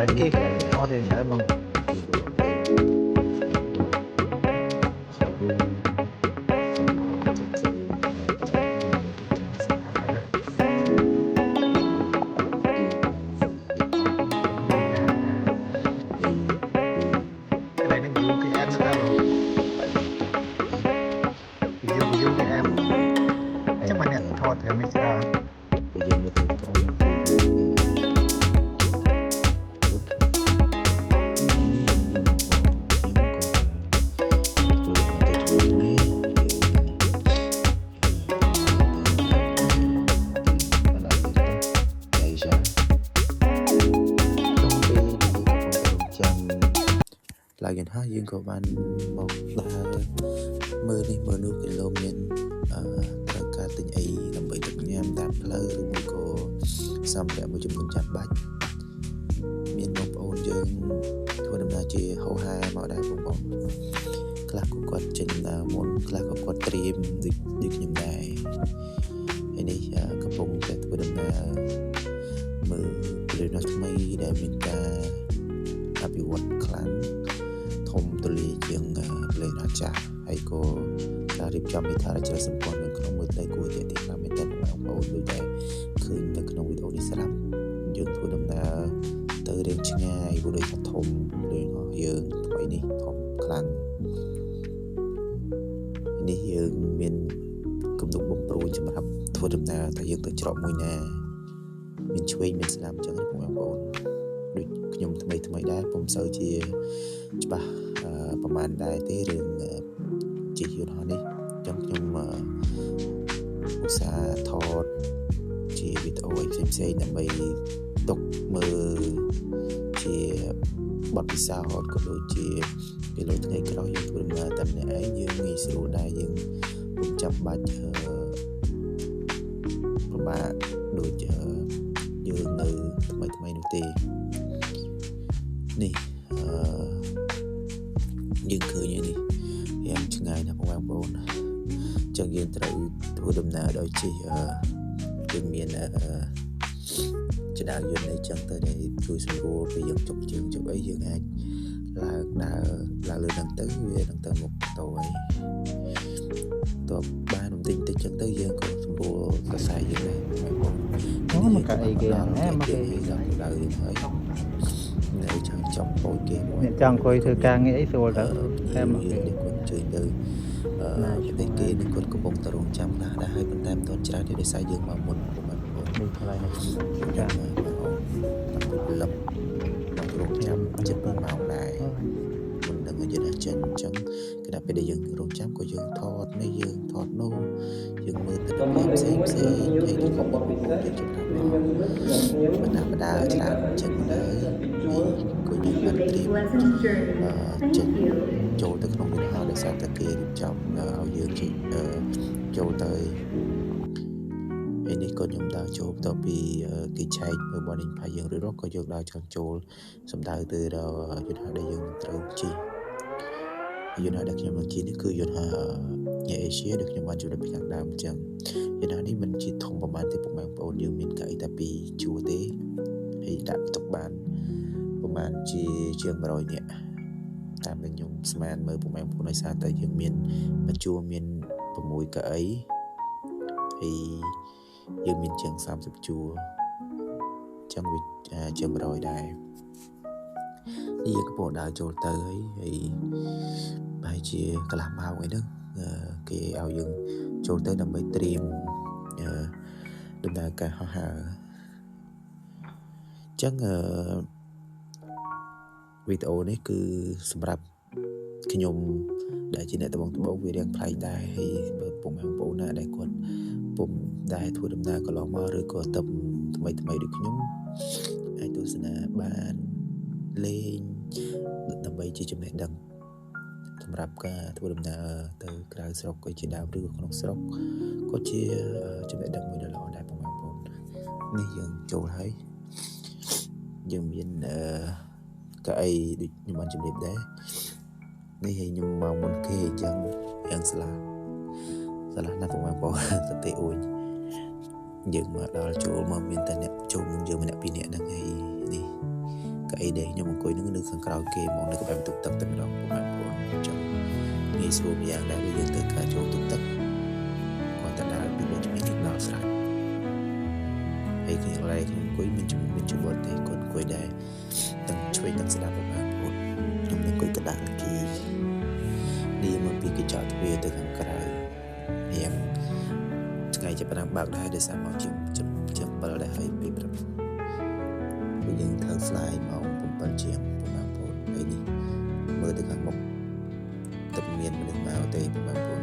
គេអត់ទេច្រើនបង កន្លែងហ្នឹង view គេអែមណាស់បង view គេអែមចាំមកអ្នកថតត្រូវមិនច្រើន ពេលយើងមើលទៅក្រោយគឺខ្ញុំក៏ធ្វើទៅធ្វើនេះយើងក្នុងពេលដែលយើងកំពុងតែរងចាំឡើងយន្តហោះយើងក៏បានមកដើរមើលនេះមើលនោះគីឡូមានអឺត្រូវការទិញអីដើម្បីទុកញ៉ាំតាមផ្លូវឬមួយក៏សម្ភារៈមួយចំនួនចាំបាច់មានបងប្អូនយើងធ្វើដំណើរជាហោហែមកដែរបងប្អូនខ្លះក៏គាត់ចេញដំណើរមុនខ្លះក៏គាត់ត្រៀមដូចដូចខ្ញុំដែរហើយនេះកំពុងតែធ្វើដំណើរមើលព្រៃនោះថ្មីដែលមានការអភិវឌ្ឍខ្លាំងធំទូលាយជាងផ្លេនអាចាស់ហើយក៏ការរៀបចំហេដ្ឋារចនាសម្ព័ន្ធនៅក្នុងមើលទៅគួរឲ្យទាក់ទាញខ្លាំងមែនទែនបងប្អូនដូចតែឃើញនៅក្នុងវីដេអូនេះស្រាប់យើងធ្វើដំណើរទៅរៀងឆ្ងាយព្រោះដូចថាធំដូចយើងថ្មីនេះធំខ្លាំងនេះយើងមានគំនុំបំព្រួយសម្រាប់ធ្វើដំណើរថាយើងទៅច្រកមួយណាមានឆ្វេងមានស្ដាំអញ្ចឹងណាបងប្អូនដូចខ្ញុំថ្មីថ្មីដែរពុំសូវជាច្បាស់ប្រហែលដែរទេរឿងជិះយន្តហោះនេះអញ្ចឹងខ្ញុំឧស្សាហ៍ថតជាវីដេអូអីផ្សេងៗដើម្បីទុកមើលជាបទពិសោធន៍ក៏ដូចជាពេលលើថ្ងៃក្រោយយើងធ្វើដំណើរតែម្នាក់ឯងយើងងាយស្រួលដែរយើងពុំចាំបាច់ពិបាកដូចយើងនៅថ្មីថ្មីនោះទេនេះអឺយើងឃើញហើយនេះយ៉ាងឆ្ងាយណាស់បងប្អូនអញ្ចឹងយើងត្រូវធ្វើដំណើរដោយជិះយើងមានអឺជណ្ដើរយន្តអីចឹងទៅដែលជួយសម្រួលពេលយើងចុកជើងចុកអីយើងអាចឡើងដើរឡើងលើហ្នឹងទៅវានឹងទៅមុខតហើយតបបានបន្តិចតិចចឹងទៅយើងក៏សម្រួលសរសៃយើងដែរបងប្អូន អូមកកាអីគេហ្នឹងមកគេ ដល់ដៅយើងហើយនៅចាំចំពោចគេមួយ អ្នកចង់អង្គុយធ្វើការងារអីស្រួលទៅតែមកគេ នេះគាត់ជួយទៅអឺប្រទេសគេនេះគាត់កំពុងតែរងចាំខ្លះដែរហើយប៉ុន្តែមិនទាន់ច្រើនទេដោយសារយើងមកមុនបងប្អូន នេះកន្លែងនេះ ខ្ញុំមកតាំងពីព្រលឹមមករងចាំជិត2ម៉ោងដែរមុននឹងឲ្យយើងចេញអញ្ចឹងគណៈពេលដែលយើងរងចាំក៏យើងថតនេះយើងថតនោះយើងមើលទិដ្ឋភាពផ្សេងផ្សេងហើយក៏បងប្អូនយើងចំណាំបណ្ដាបណ្ដាច្រើនអញ្ចឹងដែរហើយក៏យើងបានត្រៀម Pleasant journey. ចេញ Thank you. ចូលទៅក្នុងយន្តហោះដោយសារតែគេរៀបចំឲ្យយើងជិះចូលទៅហើយនេះក៏ខ្ញុំដើរចូលបន្ទាប់ពីគេឆែកមើល boarding pass យើងរួចរាល់ក៏យើងដើរចង់ចូលសម្ដៅទៅដល់យន្តហោះដែលយើងនឹងត្រូវជិះយន្តហោះដែលខ្ញុំនឹងជិះនេះគឺយន្តហោះ Air Asia ដែលខ្ញុំបានជម្រាបពីខាងដើមអញ្ចឹងយន្តហោះនេះមិនជាធំប្រហែលទេពុកម៉ែបងប្អូនយើងមានកៅអីតែពីរជួរទេហើយដាក់ទុកបានប្រហែលជាជាង100នាក់តាមដែលខ្ញុំស្មានមើលពុកម៉ែបងប្អូនដោយសារតែយើងមានមួយជួរមាន6កៅអីហើយយើងមានជាង30ជួរអញ្ចឹងវាជាង100ដែរនេះយើងកំពុងដើរចូលទៅហើយហើយប្រហែលជាកន្លះម៉ោងអីហ្នឹងគេឲ្យយើងចូលទៅដើម្បីត្រៀមដំណើរការហោះហើរអញ្ចឹងអឺវីដេអូនេះគឺសម្រាប់ខ្ញុំដែលជាអ្នកដំបងត្បូងវារៀងប្លែកដែរហើយបើពុកម៉ែបងប្អូនណាដែលគាត់ពុំដែលធ្វើដំណើរកន្លងមកឬក៏ទៅថ្មីថ្មីដូចខ្ញុំអាចទស្សនាបានលេងដើម្បីជាចំណេះដឹងសម្រាប់ការធ្វើដំណើរទៅក្រៅស្រុកក៏ជាដើមឬក៏ក្នុងស្រុកក៏ជាចំណេះដឹងមួយដ៏ល្អដែរបងប្អូននេះយើងចូលហើយយើងមានអឺកៅអីដូចខ្ញុំបានជម្រាបដែរនេះឲ្យខ្ញុំមកមុនគេអញ្ចឹងយ៉ាងស្លាស្លាណាស់បងប្អូនទៅទេអូនយើងមកដល់ចូលមកមានតែអ្នកចូលមុនយើងម្នាក់ពីរនាក់ហ្នឹងហើយនេះកៅអីដែល ក្រោយគេមកនៅក្បែរបន្ទប់ទឹកតែម្ដងពុកម៉ែបងប្អូនអញ្ចឹងងាយស្រួលម្យ៉ាងដែរពេលយើងត្រូវការចូលបន្ទប់ទឹកគាត់តែដើរពី3ជំហានដល់ស្រេចហើយគេកន្លែងខ្ញុំអង្គុយមានជាបរទេសគាត់អង្គុយដែរទាំងឆ្វេងទាំងស្ដាំបងប្អូនខ្ញុំនឹងអង្គុយកណ្ដាលគេនេះមកពីកញ្ចក់ទ្វារទៅខាងក្រៅរៀងថ្ងៃចាប់ផ្ដើមបើកដែរដោយសារមកជាងជាង7ដែរហើយពេលព្រឹកពេលយើងធ្វើ fly ម៉ោង7ជាងបងប្អូនហើយនេះមើលទៅខាងមុខទឹកមានមនុស្សមកទេបងប្អូន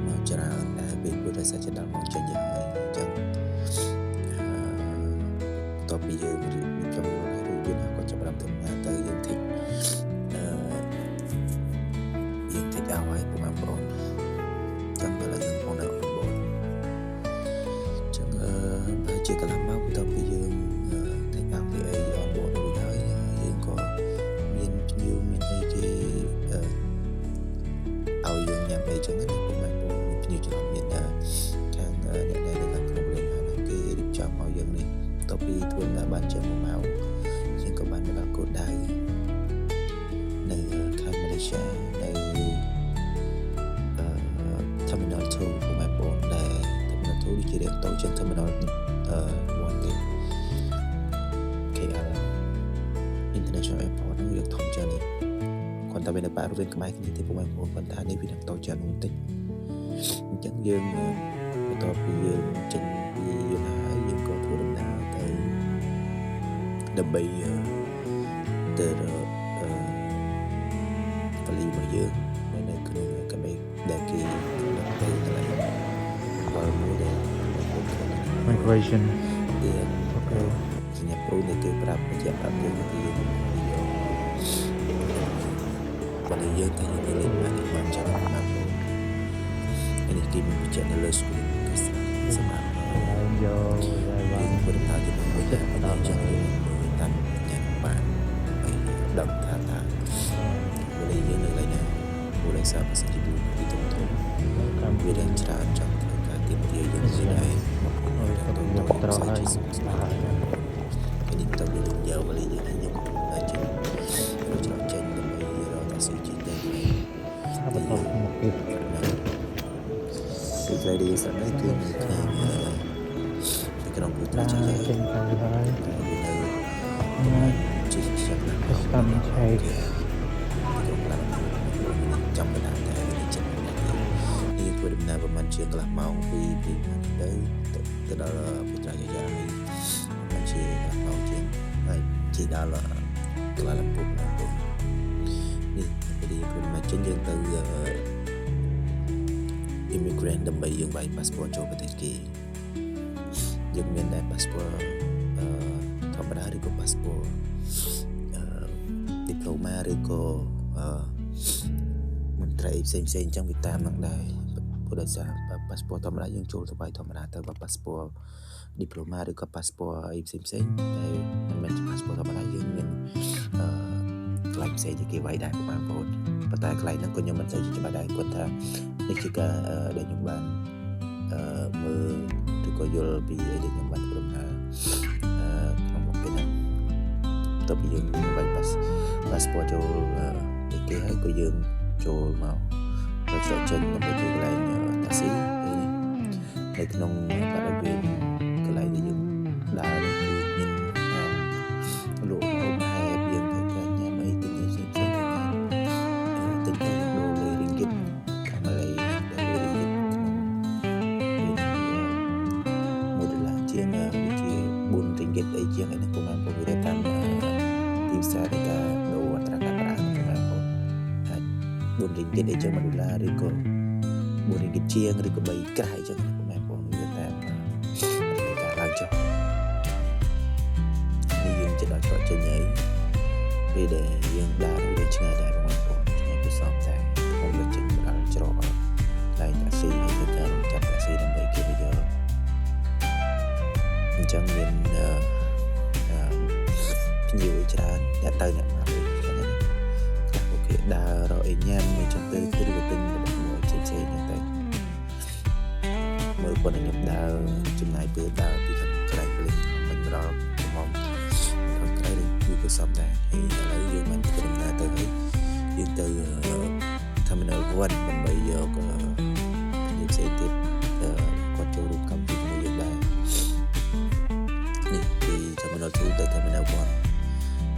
មកច្រើនដែរពេលព្រោះដោយសារจะដល់ម៉ោងចេញហើយអញ្ចឹងបន្ទាប់ពីយើងរៀបចំខ្លួនហើយរួចយើងក៏ចាប់ផ្ដើមធ្វើការទៅយើង take យើង take ឲ្យហើយបងប្អូនចាំឥឡូវយើងកំពុងនៅ on board ចឹងបើជាកន្លះម៉ោងបន្ទាប់ពីយើង take out ពីអី on board រួចហើយយើងក៏មានភ្ញៀវមានអីគេឲ្យយើងញ៉ាំអីចឹងណាបងប្អូនមានភ្ញៀវច្រឡំមានខាងអ្នកដែលនៅខាងក្នុងលេងហ្នឹងគេរៀបចំឲ្យយើងនេះបន្ទាប់ពីធ្វើដំណើរបានជាង1ម៉ោងយើងក៏បានមកដល់គោលដៅនៅខេត្តម៉ាឡេស៊ីនៅ Terminal 2បងប្អូនដែល Terminal 2ដូចជារៀងតូចជាង Terminal 1ទេ KL International Airport ហ្នឹងវាធំជាងនេះគាត់តែវានៅប៉ារុវិញក្បែរគ្នាទេបងប្អូនប៉ុន្តែនេះវានឹងតូចជាងនោះបន្តិចអញ្ចឹងយើងបន្ទាប់ពីយើងចេញពីយន្តហោះហើយយើងក៏ធ្វើដំណើរទៅដើម្បីទៅរកអឺវ៉ាលីរបស់យើងនៅក្នុងកាមេដែលគេដឹកទៅកន្លែងវល់មួយដែលបងប្អូនឃើញ Migration. ទៀត Okay. សញ្ញាព្រួយដែលគេប្រាប់បញ្ជាក់ប្រាប់យើងថាយើងយកបើយើងតែយើងលេខបានបានចាំបងប្អូននេះគេមានបញ្ជាក់នៅលើ screen គេសម្រាប់ យក យើងធ្វើដំណើរជាមួយតែដល់ចឹងយើងមើលតាមញ៉ាំបានហើយដឹងថាតើវេលាយើងនៅកន្លែងណាព្រោះដោយសារបើសិនជាវាពីធំធំវារៀងច្រើនចង់ធ្វើការទៀមទាយើងជាដែរមកទៅទៅទៅជាសុខស្បាយហើយនេះទៅវាយកវេលាយើងហើយយើងក៏ចេញរកច្រកចេញដើម្បីរកតាក់ស៊ីជិះទៅកន្លែង បន្តមកទៀត គឺកន្លែងដែលយើងស្នាក់នៅគឺនៅខាងនៅក្នុងពុទ្ធាចាយា ចេញទៅហើយ នៅជិះចាប់ណា Custom check. ទីក្រុងឡាឡាចាំបណ្ដាតែនេះចិត្តនេះធ្វើដំណើរប្រហែលជាកន្លះម៉ោងពីពីទៅទៅដល់ពុទ្ធាចាយាហើយប្រហែលជាកន្លះម៉ោងជាងហើយជិះដល់កលាឡាំពុបងប្អូននេះពេលយើងធ្វើដំណើរចេញយើងទៅ immigrant ដើម្បីយើងវាយ passport ចូលប្រទេសគេយើងមានតែ passport អឺធម្មតាឬក៏ passport អឺ diploma ឬក៏អឺមន្ត្រីផ្សេងផ្សេងអញ្ចឹងវាតាមនឹងដែរព្រោះដោយសារ passport ធម្មតាយើងចូលទៅវាយធម្មតាទៅបើ passport diploma ឬក៏ passport អីផ្សេងផ្សេងតែមិនមែនជា passport ធម្មតាយើងមានអឺកន្លែងផ្សេងที่គេវាយដែរបងប្អូនប៉ុន្តែកន្លែងហ្នឹងក៏ខ្ញុំមិនសូវជាច្បាស់ដែរគាត់ថានេះជាការដែលខ្ញុំបានអឺមើលឬក៏យល់ពីអីដែលខ្ញុំបានធ្វើដំណើរអឺក្នុងមកពេលហ្នឹងបន្ទាប់ពីយើងវាយ passport ចូលនេះគេហើយក៏យើងចូលមកទៅច្រកចេញដើម្បីទៅកន្លែងតាក់ស៊ីនេះនៅក្នុងបរិវេណកន្លែងដែលយើងដើរនេះគឺមានហាងលក់ហូបហែបយើងត្រូវការញ៉ាំអីទិញអីផ្សេងផ្សេងទៅទិញទៅដូរលុយរីងគិតខាងម៉ាឡេដូរលុយរីងគិតក្នុងពេល1ដុល្លារជាងដូចជា4រីងគិតអីជាងអីហ្នឹងពុកម៉ែបងប្អូនវាតាមទីផ្សារនៃការដូរអត្រាការប្រាក់ពុកម៉ែបងប្អូនអាច4រីងគិតអីជាង1ដុល្លារឬក៏4រីងគិតជាងឬក៏3ក្រាយអញ្ចឹងណាពុកម៉ែបងប្អូនវាតាមការឡើងចុះនេះយើងជិតដល់ច្រកចេញហើយពេលដែលយើងដើរវាឆ្ងាយដែរបងប្អូនឆ្ងាយពីសមតែខ្ញុំទៅចេញមកដល់ច្រកកន្លែងតាក់ស៊ីហើយធ្វើការរងចាំតាក់ស៊ីដើម្បីគេមកយកអញ្ចឹងមានអឺភ្ញៀវច្រើនអ្នកទៅអ្នកមកអីចឹងណាខ្លះក៏គេដើររកអីញ៉ាំអីចឹងទៅគឺឬក៏ទិញរបស់មួយផ្សេងផ្សេងចឹងទៅមើលប៉ុណ្ណឹងខ្ញុំដើរចំណាយពេលដើរពីខាងកន្លែងប៉ូលីសមិនដល់កំមុំខាងក្រៅគឺក៏ បេវ័ន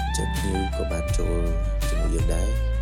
អញ្ចឹងភ្ញៀវក៏បានចូលជាមួយយើងដែរ។